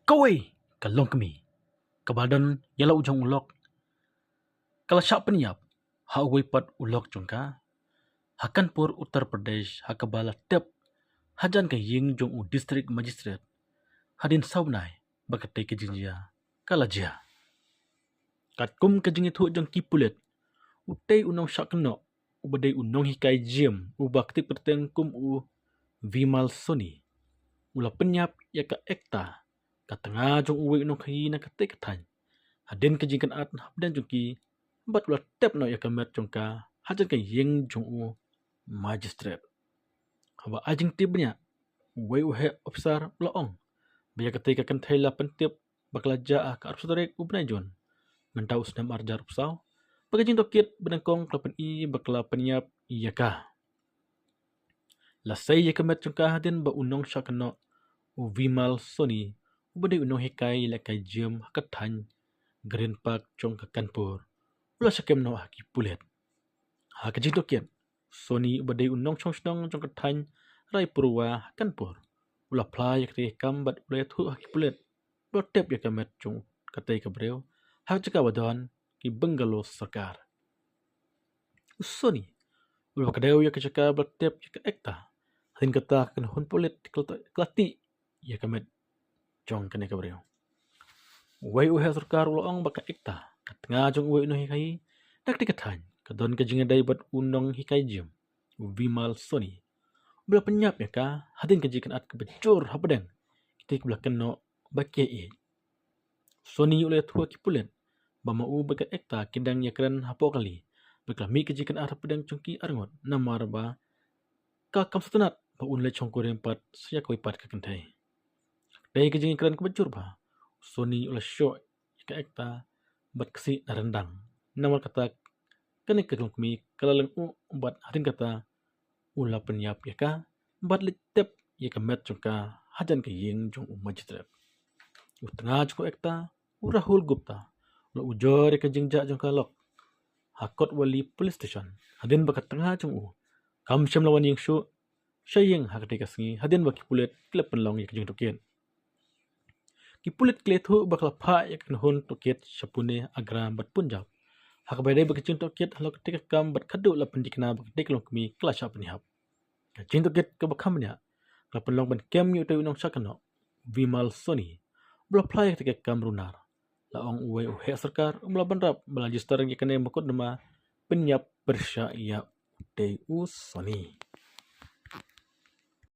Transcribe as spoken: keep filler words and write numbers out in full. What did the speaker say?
kawei ka longkmie kaba don ïa la u jong u lok ka la shah pynïap ha uwei pat u lok jong ka ha Kanpur, Uttar Pradesh, ha kaba la tep hajan ka ïing jong u District Magistrate hadien saw bnai ba katei ka jingjia ka la jia. Katkum ka jingïathuh jong ki pulit, utei u nongshah kynnoh uba dei u nonghikai gym uba tip kyrteng kum u Vimal Soni u la pynïap ïa ka Ekta, ka tnga jong uwei u nongkhaïi na katei ka thaiñ, hadien ka jingkynad hapdeng jong ki bad u la tep noh ïa ka met jong ka hajan ka ïing jong u Magistrate. Haba ai jingtip bniah, uwei u heh ophisar u la ong ba ïa katei ka kynthei la pyntip ba ka la jah ha ka arphew tarik u bnai Jun mynta u snem arhajar arphew saw ba ka jingtohkit ba nyngkong ka la pyni ba ka la pynïap ïa ka. La sei ïa ka met jong ka hadien ba u nongshah kynnoh u Vimal Soni uba dei u nonghikai lehkai gym ha ka thaiñ Green Park jong ka Kanpur u la shah kem noh ha ki pulit. Ha ka jingtohkit, Soni uba dei u nongshong shnong jong ka thaiñ Raipurwa ha Kanpur u la phla ïa katei ka kam bad u la ïathuh ha ki pulit ba la tep ïa ka met jong katei ka briew ha ka jaka ba don ki bungalow sorkar. U Soni u la kdew ïa ka jaka ba la tep ïa ka Ekta, hadien kata ka kynhun pulit ka la tih ïa ka met jong kane ka briew. Uwei u heh sorkar u la ong ba ka Ekta, ka tnga jong uwei u nonghikai na katei ka thaiñ, ka don ka jingïadei bad u nonghikai gym u Vimal Soni uba la pynïap ïa ka hadien ka jingkynad kaba jur hapdeng kitei kiba la kynnoh ba ki ïeit. Soni u la ïathuh ha ki pulit ba ma u bad ka Ekta ki dang ïakren hapoh kali bad ka la mih ka jingkynad hapdeng jong ki arngut namar ba ka kam sngewtynnat ba un leit shongkurim pat sa ïa kawei pat ka kynthei. Katei ka jingïakren kaba jur bha, u Soni u la shoh ïa ka Ekta bad ksih na ryndang. Namar kata kane ka longkmie ka la lyngngoh bad hadien kata u la pynïap ïa ka bad leit tep ïa ka met jong ka hajan ka ïing jong u Magistrate. U tnga jong ka Ekta, u Rahul Gupta, u la ujor ïa ka jingjah jong ka lok ha Kotwali Police Station hadien ba ka tnga jong u kam shym la wan ïeng shuh sha ïing ha katei ka sngi hadien ba ki pulit ki la pynlong ïa ka jingtohkit. Ki pulit ki la ïathuh ba ka la phah ïa ka kynhun tohkit sha Pune, Agra bad Punjab ha kaba ïadei bad ka jingtohkit halor katei ka kam bad ka dei la pynthikna ba katei ka longkmie ka la shah pynïap. Ka jingtohkit kaba kham bniah ka la pynlong ban kem ïa utei u nongshah kynnoh Vimal Soni uba la phla ïa katei ka kam runar. La ong uwei u heh sorkar uba la bynrap ba la register ïa kane ka mukotduma pynïap pyrshah ïa utei u Soni.